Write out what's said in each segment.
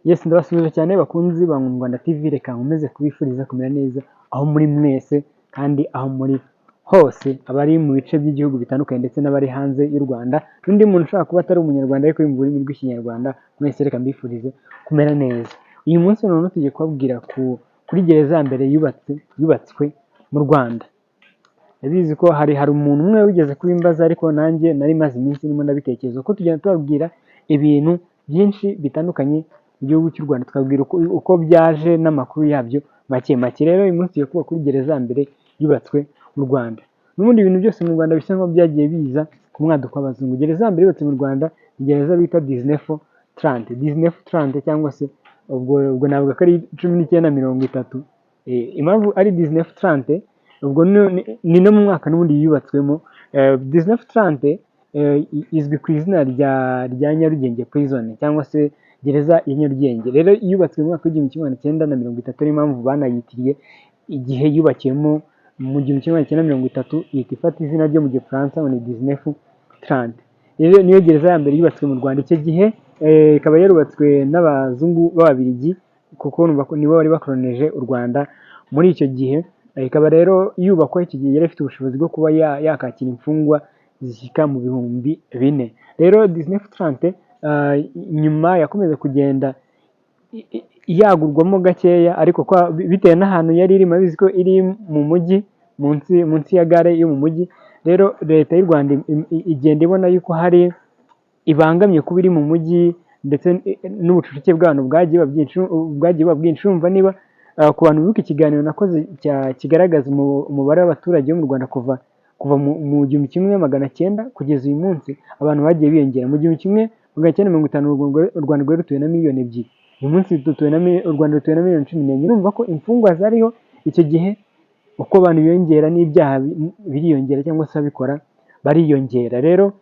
Yes, ndabasuhuje cyane bakunzi ba Rwanda TV. Reka nkomeze kubifuriza kumera neza aho muri mwese kandi aho muri hose, abari mu bice by'igihugu bitandukanye ndetse n'abari hanze y'u Rwanda, n'undi muntu ushobora kuba atari Umunyarwanda ariko yumva ururimi rw'Ikinyarwanda, mwese reka mbifurize kumera neza. Uyu munsi noneho tugiye kubabwira kuri gereza ya mbere yubatswe mu Rwanda. Ndabizi ko hari umuntu umwe wigeze kubimbaza, ariko nanjye nari maze iminsi ndimo ndabitekereza ko tugenda tubabwira ibintu byinshi bitandukanye mu gihugu cy'u Rwanda, tukabwira uko byaje n'amakuru yabyo make make. Rero uyu munsi tugiye kuvuga kuri gereza ya mbere yubatswe mu Rwanda. N'ubundi ibintu byose mu Rwanda bisa nkaho byagiye biza ku mwaduko w'abazungu. Gereza ya mbere yubatse mu Rwanda ni gereza bita 1930, 1930, cyangwa se ubwo navuga ko ari 1930. Impamvu ari 1930, ubwo ni no mu mwaka n'ubundi yubatswemo. 1930 izwi ku izina rya Nyarugenge Prison cyangwa se gereza ya Nyarugenge. Rero yubatswe mu mwaka w'1930, niyo mpamvu banayitiriye igihe yubakiwemo mu 1930, ihita ifata izina ryo mu Gifaransa ngo ni 1930. Rero niyo gereza ya mbere yubatswe mu Rwanda icyo gihe, ikaba yarubatswe n'abazungu b'Ababiligi, kuko urumva ko nibo bari bakoroneje u Rwanda muri icyo gihe. Ikaba rero yubakwa icyo gihe yari ifite ubushobozi bwo kuba yakakira imfungwa zishyika mu 4000. Rero 1930 nyuma yakomeje kugenda yagurwamo gakeya, ariko bitewe n'ahantu yari iri, murabizi ko iri mu mujyi, munsi ya gare yo mu mujyi. Rero Leta y'u Rwanda igenda ibona yuko hari ibangamye kuba iri mu mujyi, ndetse n'ubucucike bw'abantu bwagiye buba bwinshi. Urumva niba ku bantu bibuka ikiganiro nakoze kigaragaza umubare w'abaturage bo mu Rwanda kuva mu 1900 kugeza uyu munsi, abantu bagiye biyongera. Mu 1950 u Rwanda rwari rutuwe na miliyoni 2, uyu munsi u Rwanda rutuwe na miliyoni 14. Urumva ko imfungwa zariho icyo gihe, uko abantu biyongera n'ibyaha biriyongera cyangwa se ababikora bariyongera. Rero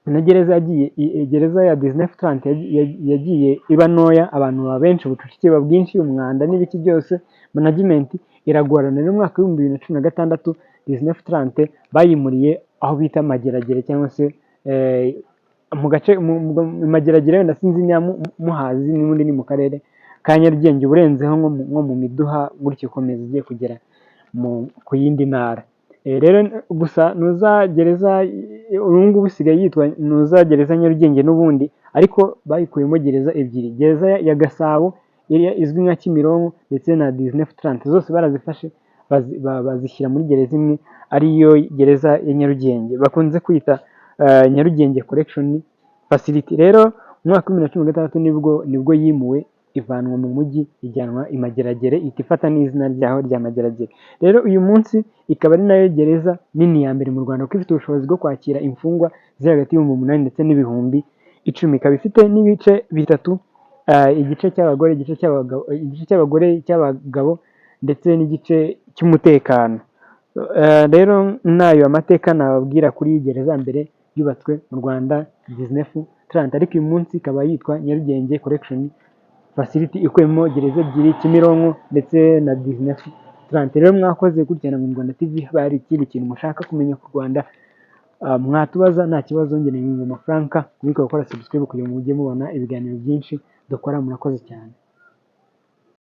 na gereza yagiye, gereza ya 1930 yagiye iba ntoya, abantu baba benshi, ubucucike buba bwinshi, umwanda n'ibiki byose, management iragorana. Rero mu mwaka w'2016 1930 bayimuriye aho bita Mageragere, cyangwa se mu gace Mageragere, wenda sinzi niba muhazi, n'ubundi ni mu karere ka Nyarugenge, uburenzeho nko mu Miduha gutyo, ukomeza ugiye kugera ku yindi ntara. Rero gusa nuza gereza ubu ngubu isigaye yitwa nuza gereza Nyarugenge n'ubundi, ariko bayikuyemo gereza ebyiri, gereza ya Gasabo izwi nka Kimironko ndetse na 1930, zose barazifashe bazishyira muri gereza imwe, ariyo gereza ya Nyarugenge bakunze kwita Nyarugenge Correction Facility. Rero mu mwaka wa 2016 nibwo yimuwe, ivanwa mu mujyi ijyanwa i Mageragere, ihita ifata n'izina ryaho rya Mageragere. Rero uyu munsi ikaba ari nayo gereza nini ya mbere mu Rwanda, kuko ifite ubushobozi bwo kwakira imfungwa ziri hagati y'ibihumbi 8 ndetse n'ibihumbi 10. Ikaba ifite n'ibice bitatu: igice cy'abagore, igice cy'abagore, cy'abagabo ndetse n'igice cy'umutekano. Rero n'ayo amateka nababwira kuri iyi gereza ya mbere yubatswe mu Rwanda 1930, ariko uyu munsi ikaba yitwa Nyarugenge Correction Facility, ikubiyemo gereza ebyiri, Kimironko ndetse na 1930. Rero mwakoze gukurikirana mu Rwanda TV. Haba hari ikindi kintu mushaka kumenya ku Rwanda, mwatubaza nta kibazo. Njye ni Ngoma Frank, mwibuke gukora subscribe kugira ngo mujye mubona ibiganiro byinshi dukora. Murakoze cyane.